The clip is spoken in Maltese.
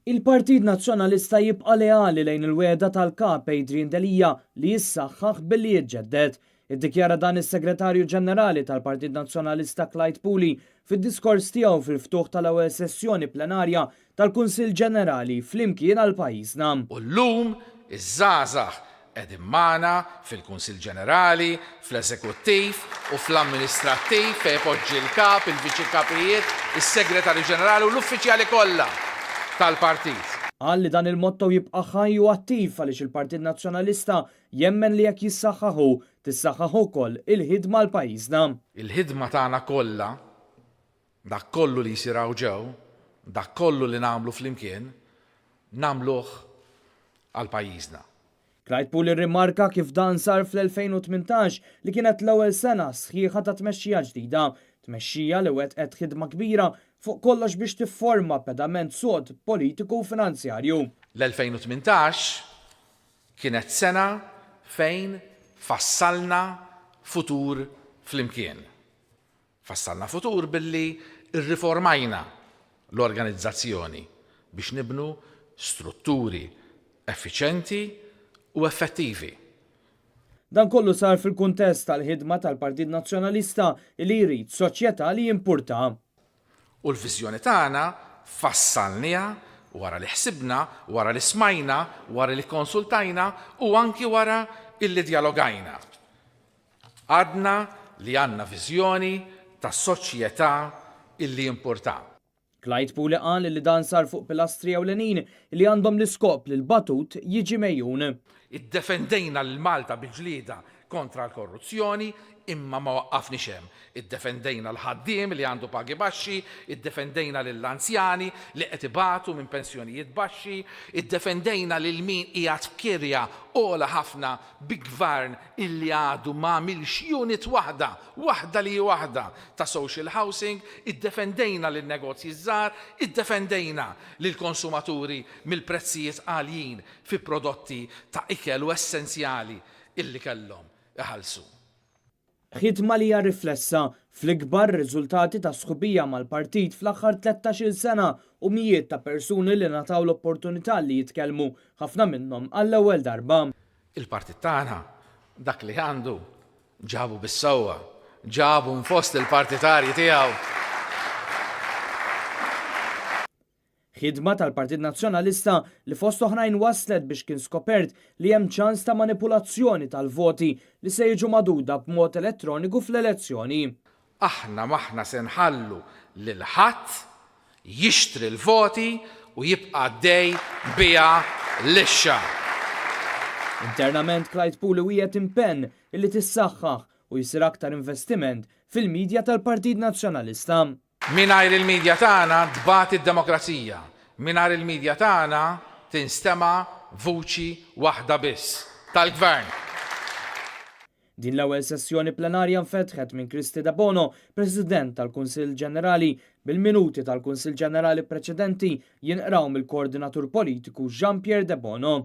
Il-Partit Nazzjonalista jibqa' leali lejn il-wegħda tal-Kap Adrian Delia li jissaħħaħ billi jiġġedded. Iddikjara dan is-Segretarju Ġenerali tal-Partit Nazzjonalista Clyde Puli fid-diskors tiegħu fil-ftuħ tal-ewwel sessjoni plenarja tal-Kunsill Ġenerali Flimkien għal Pajjiżna. U llum iż-żgħażagħ Qegħdin magħna fil-Kunsill Ġenerali, fl-Eżekuttiv u fl-Amministrattiv fejn ipoġġi l-Kap, il-Viċi Kapijiet, is-Segretarju Ġenerali u l-uffiċjali kollha tal-Partit. Qal li dan il-motto jibqa' ħaj u attiv għaliex il-Partit Nazzjonalista jemmen li jekk jissaħħaħ hu, tissaħħaħ ukoll il-ħidma għal pajjiżna. Il-ħidma tagħna kollha, dak kollu li jsir hawn ġew, dak kollu li nagħmlu flimkien, nagħmluh għal pajjiżna. Clyde Puli rrimarka kif dan sar fl-2018 li kienet l-ewwel sena sħiħa ta' tmexxija ġdida, tmexxija li wettqet ħidma kbira fuq kollox biex tifforma pedament sod politiku u finanzjarju. L-2018 kienet sena fejn fassalna futur flimkien. Fassalna futur billi rriformajna l-organizzazzjoni biex nibnu strutturi effiċjenti u effettivi. Dan kollu sar fil-kuntest tal-ħidma tal-Partit Nazzjonalista li jrid soċjetà li jimpurta. U l-viżjoni tagħna fassalniha wara li ħsibna, wara li smajna, wara li kkonsultajna u anki wara illi djalogajna. Għadna li għandna viżjoni ta' soċjetà illi jimpurta. Clyde Puli qal li dan sar fuq pilastri ewlenin li għandhom l-iskop li l-batut jiġi megħjun. Iddefendejna lil Malta bi ġlieda kontra l-korruzzjoni imma ma waqqafniex hemm. Iddefendejna l-ħaddiem li għandu pagi baxxi, iddefendejna lill-anzjani li qed ibatu minn pensjonijiet baxxi, iddefendejna lil min qiegħed f'kirja ogħla ħafna bi gvern illi għadu ma għamilx unit waħda, waħda li hi waħda, ta' social housing, iddefendejna lin-negozji ż-żgħar, iddefendejna lill-konsumaturi mill-prezzijiet għaljin fi prodotti ta' ikel u essenzjali illi kellhom iħallsu. Ħidma li hija riflessa fl-ikbar riżultati ta' sħubija mal-partit fl-aħħar 13-il sena u mijiet ta' persuni li ngħataw l-opportunità li jitkellmu, ħafna minnhom għall-ewwel darba. Il-partit tagħna dak li għandu ġabu bis-sewwa, ġabu minn fost il-partitarji tiegħu. Ħidma tal-Partit Nazzjonalista li fost oħrajn wasslet biex kien skopert li hemm ċans ta' manipulazzjoni tal-voti li se jiġu magħduda b'mod elettroniku fl-elezzjoni. Aħna m'aħna se nħallu lil ħadd jixtri l-voti u jibqa' għaddej biha lixxa. Internament Clyde Puli wiegħed impenn illi tissaħħaħ u jsir aktar investiment fil-media tal-Partit Nazzjonalista. Mingħajr il-media tagħna tbati d-demokrazija. Mingħajr il-media tagħna tinstema' vuċi waħda biss, tal-Gvern. Din l-ewwel sessjoni plenarja nfetħet minn Kristy Debono, President tal-Kunsill Ġenerali, bil-minuti tal-Kunsill Ġenerali preċedenti jinqraw mill-Koordinatur Politiku Jean Pierre Debono.